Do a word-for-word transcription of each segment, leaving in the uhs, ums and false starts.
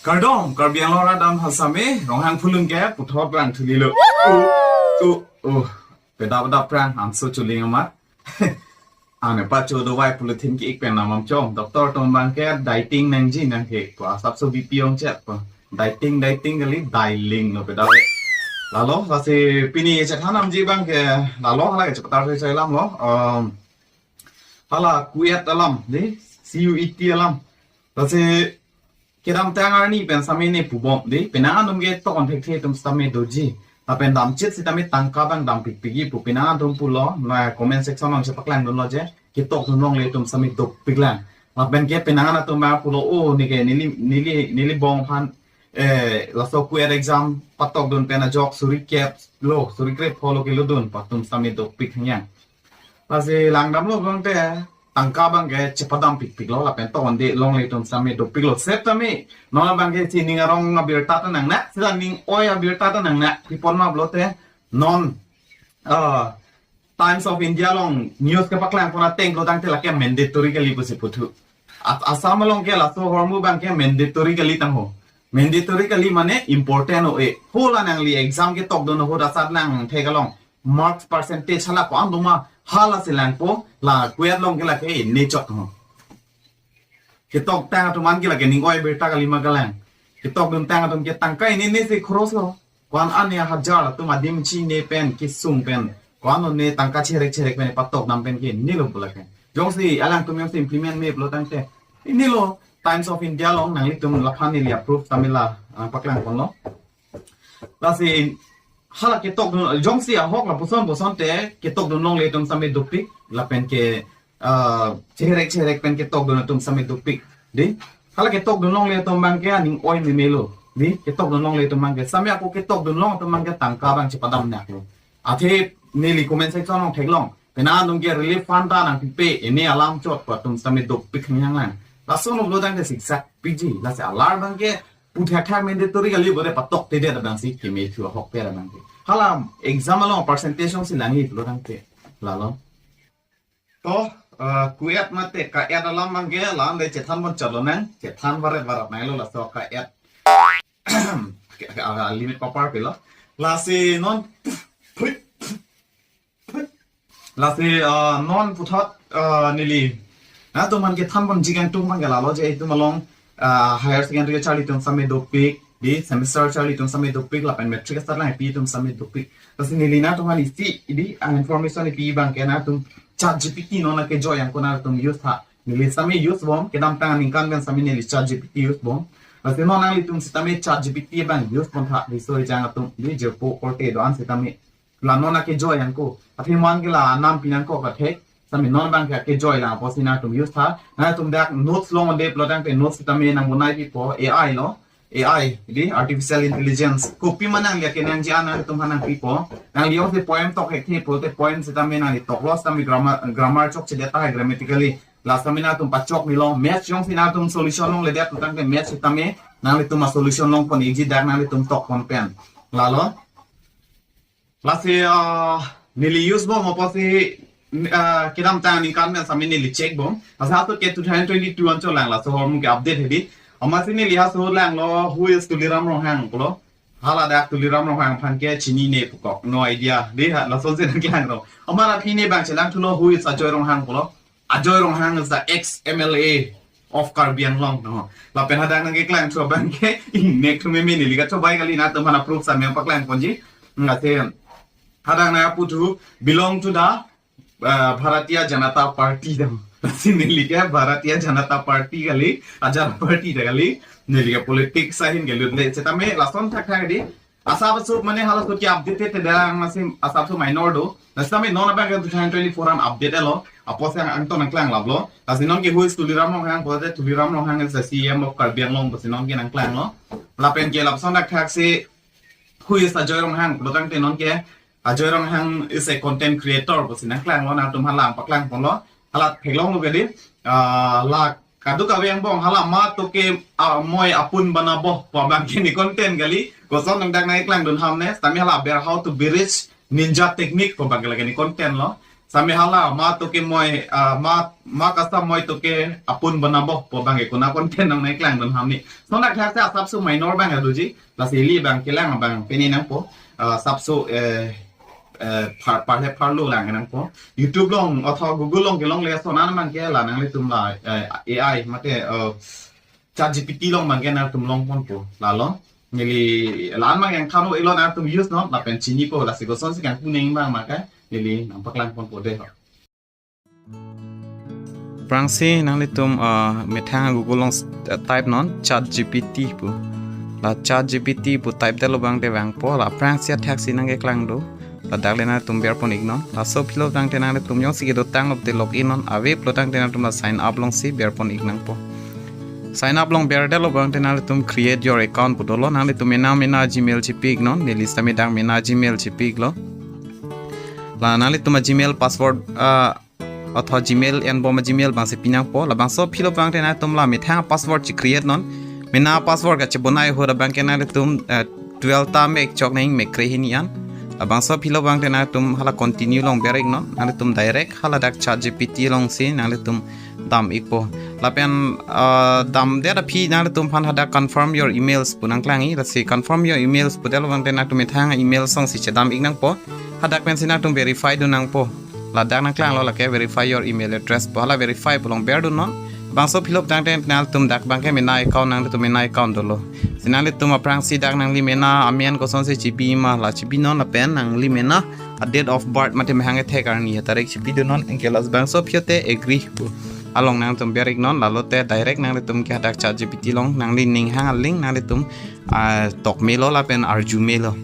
Kardom, Karbi Anglong arat atum aphan sitame, Ronghang Phulun ke puthot rang thulilo. Uh, uh, uh. Pedap pedap prang, angso chuling amat. Ane pacho dovai polythene ke-ik pen namam chom. Doctor atum abang ke dieting nangji nang ke. Ko asapso B P ongchot ko. Dieting, dieting kali, dialing lo pedap. Lalo, lasi pini chethan namji abang ke, lalo hala ke chepatar sai sai alam lo. Um, hala kuet alam, di, C U E T alam. Lasi kedamtang arni pen sitame ne pubom di, penang atum ke tok on thekthe atum sitame doji. Lapen damchit sitame tangka abang dam pikpikji pu penang atum pulo, na comment section along chepaklangdunlo je, ketokdun longle atum sitame dopiklang. Lapen ke penang atum ma pulo, o, ne ke neli, neli, neli bong aphan, eh, laso kuet exam patokdun pen ajok suri kep lo, suri krep pho lo kelodun pu atum sitame dopik hangyang. Lasi langdamlo abang te, tangka abang ke chepadam pikpiklo, lapen tok on de longle atum sitame dopiklo. Sep tame, non abang ke si ning arong abirta ta nangnak, sila ning oi abirta ta nangnak, pipon ma pulote, non, ah, Times of India along news kepaklang pon ateng lo tangte lake mandatory kali pusi puthu. At Assam along ke laso ahormu abang ke mandatory kali tangho. Mandatory kali mane important o-e. Hala nangli exam ketokdun ahut asat nang thek along marks percentage hala ko-an doma hala si langpo, la kuet along ke lake ne chok ho. Ketoktang atum an ke lake ning oi abirta kali ma kalang. Ketokduntang atum ke tangka ini ne si khoros lo. Ko-an an ya hajar atum adim chine pen kesung pen. Ko-an ne tangka cherek cherek pen patokdam pen ke ne lo pu lake. Jongsi alangtum jongsi implement me pulo tangte, ne lo Times of India along nanglitum laphan neli approve sitame la, ah, paklang ponlo. Lasi hala ketokdun, jongsi ahok lapuson puson te ketokdun longle atum sitame dopik, lapen ke, ah, cherek cherek pen ketokdun atum sitame dopik. Di, hala ketokdun longle atum abang ke aning oi meme lo. Di, ketokdun longle atum abang ke, sitame ako ketokdun long atum abang ke tangka abang chepadam naklo. Athe neli comment section along theklong, penang atum ke relief fund ta nangpipe, ini alam chot pu atum sitame dopik hangyang lang. Laso no pulo tangte siksak pikji, lasi alar abang ke pu thakthak mandatory kali, bore patoktedet abang si keme thu ahok per abang ke. Hala exam along percentage along si langji pulo tangte. Lalo. To, eh, kuet mate ka-et alam abang ke, la-an le chethan pon chot lonang, chethan varet varet nanglo laso ka-et. Limit papar pelo. Lasi non, phui, phui. Lasi, ah, non puthot, ah, neli nangtum aphan kethan ponji kangtung abang ke lalo je itum along, ah, higher secondary charli atum sitame dopik, di semester charli atum sitame dopik, lapen matric asatlang pi atum sitame dopik. Lasi neli nangtum aphan isi, di, ah, information ipi abang ke nangtum ChatGPT non lake joy yang ko nangtum use tha. Neli sitame use bom, kedamtang aningkan pen sitame neli ChatGPT use bom. Lasi non nanglitum sitame ChatGPT abang use bom tha, di so ejang atum, di jirpo korte do-an sitame. La non ake joy yang ko. Athe man ke la nam pinang ko ka thek. Sitame non abang ke ake joy lang apotsi nangtum use tha. Nangtum dak notes along de pulo tangte notes sitame nangbonai pipo A I lo. A I, di artificial intelligence. Kopi ma nangli ake nangji-an nangtum aphan nangpipo. Nangli jongsi poem tok thekthe pulote poem sitame nangli toklo sitame grammar, grammar chokchedet tahai grammatically. La sitame nangtum pachok ni long. Maths jongsi nangtum solution longledet pulo tangte maths sitame nanglitum a-solution long pon ikji dak nanglitum tok pon pen. Lalo. Lasi, ah, neli use bom apotsi, ah, kedamtang aningkan pen sitame neli check bom. Lasi halaso ke two thousand twenty-two anchot lang laso ahormu ke update hedi. Amatsi neli halaso langlo, who is Tuliram Ronghang pulo. Hala dak Tuliram Ronghang aphan ke chinine pu kok, no idea. Di ha, lasonsi nangklang ro. Amat aphi ne abang chelang thulo, who is Ajoy Ronghang pulo. Ajoy Ronghang is the ex M L A of Karbi Anglong, no. Lapen hadak nangkeklang thu abang ke ingnek thu meme, neli kachobei kali, nangtum aphan proof sitame paklang ponji. Nang ase hadak nangpu thu belong to the, uh, Bharatiya Janata Party dam. Si neli ke Bharatiya Janata Party kali, ajar party ta kali, neli ke politics ahin ke lut le. Sitame lason thakthak di. Asap asap mane halaso ke update te dang, lasi asap asap minor do. Lasi tame non abang ke two thousand twenty-four an update lo. Apotsi nangtum nangklang laplo. Lasi non ke who is Tuliram Ronghang, apotsi Tuliram Ronghang is the C E M of Karbi Anglong, apotsi non ke nangklanglo. Lapen ke lapuson thakthak si who is Ajoy Ronghang, pulo tangte non ke Ajoy Ronghang is a content creator, apotsi nangklanglo, nangtum aphan lang paklang ponlo. Hala theklonglo kali. Ah, la kadokave angbong hala ma to ke, ah, moi apun bana bo pu abang ke ne content kali. Koson nangdak nangklangdun ham ne. Sitame hala aber how to be rich ninja technique pu abang ke lake ne content lo. Sami hala ma toke moi, ah, ma, ma kasa moi toke apun banabo pu abang ke konat content nangne klangdun ham ne. Lason dak thak si asapso minor abang doji. Lasi ili abang kelang abang pini nangpo. Ah, asapso, eh, eh, par, par he parlo lang nangpo. YouTube along, otho Google along kelongle lason an abang ke la nanglitum la, eh, A I mate, eh, Chat G P T along abang ke nangtum longponpo. Lalo. Neli la-an abang yang kano ilo nangtum use non, lapen chinipo, lasi kosonsi kangpu neng abang ma ke, neli nangpaklangponpo dei ho. Aphrangsi nanglitum, ah, methang Google along, ah, type non Chat G P T pu. La Chat G P T pu type detlo abang te vangpo, la aphrangsi athak si nangkeklang do. Ladak le nangtum berpon ik non. Laso philo tangte nangtum jongsi kedotang lote log in non. Ave pulo tangte nangtum la sign up alongsi berpon ik nangpo. Sign up along berdetlo abang te nangtum create your account pu dolo. Nangtum mena mena Gmail chipi ik non. Neli sami dak mena Gmail chipi iklo. La nangtum a Gmail password, ah, otho Gmail enbom a Gmail abangsi pi nangpo. Labangso philo abang te nangtum la methang password chi create non. Mena password kachebonai ahut abang ke nangtum, eh, twelve ta mek chok neng mek kre hini an. Labangso philo abang te nangtum hala continue along ber ik non. Nangtum direct hala dak Chat G P T alongsi nangtum dam ikpo. Lapen, ah, damdet aphi nangtum aphan hadak confirm your emails pu nangklang ik. Lasi confirm your emails pudetlo abang te nangtum methang email alongsi chedam ik nangpo. Hadak pensi nangtum verify dun nangpo. Ladak nangklanglo lake verify your email address pu, hala verify pu along berdun non. Bangso philo tangte nangtum dak abang ke mena account, nangtum mena account dolo. Si nangtum aphrangsi dak nangli mena amen kosonsi chipi ma la chipi non lapen nangli mena a date of birth mate mehang ethek arni tarik chipidun non, anke labangso phiote agree pu along nangtum ber ik non, lalote direct nangtum ke hadak Chat G P T along nangli ning hang a link nangtum, ah, tok melo lapen arju melo.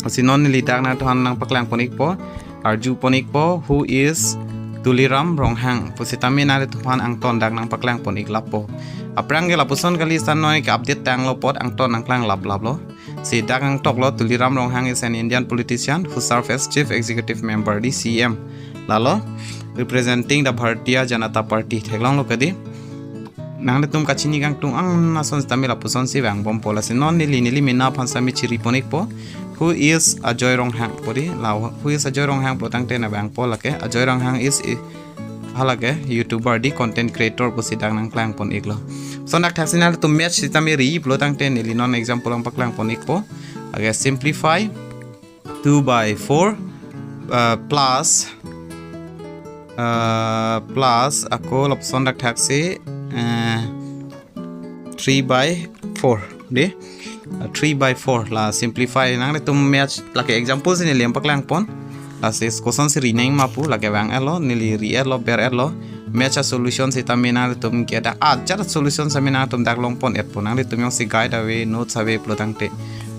Lasi non neli dak nangtum aphan nangpaklangpon ikpo, arjupon ikpo, "Who is Tuliram Ronghang?" pu sitame nangtum aphan angton dak nangpaklangpon ik lapo. Aphrang ke lapuson kali, sannoi ke update tanglo apot angton nangklang laplaplo. Si dak nangtoklo, "Tuliram Ronghang is an Indian politician who served as Chief Executive Member, the C M." Lalo, representing the Bharatiya Janata Party. Theklonglo kedi. Nangtum kachini kangtung-ang ason sitame lapusonsi vangbompo. Lasi non neli, neli mena aphan sami chiripon ikpo. "Who is Ajoy Ronghang?" pu dei. La, "Who is Ajoy Ronghang?" pu tangte nang vangpo lake. Ajoy Ronghang is a, halake YouTuber dei, content creator pusi dak nangklangpon iklo. Lason dak thak si nangtum match sitame ri pulo tangte neli non example nangpaklangpon ikpo. Lake simplify two by four, uh, plus, uh, plus ako lapuson dak thak si, uh, three by four dei. Uh, three by four la simplify nangtum match lake example si neli nangpaklangpon. Lasi kosonsi ri nang ma pu lake vang-etlo, neli ri-etlo, ber-etlo. Match a solution sitame nangtum ke dak, ah, ajat solution sitame nangtum dak longpon-etpo. Nangtum jongsi guide ave, notes ave pulo tangte.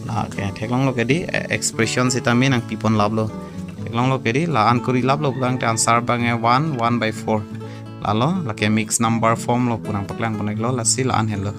Lake theklonglo kedi, eh, expression sitame nangpipon laplo. Theklonglo kedi, la-an kuri laplo pulo tangte answer abang ke one, one by four. Lalo, lake mixed number form lo pu nangpaklangpon iklo, lasi la-an henlo.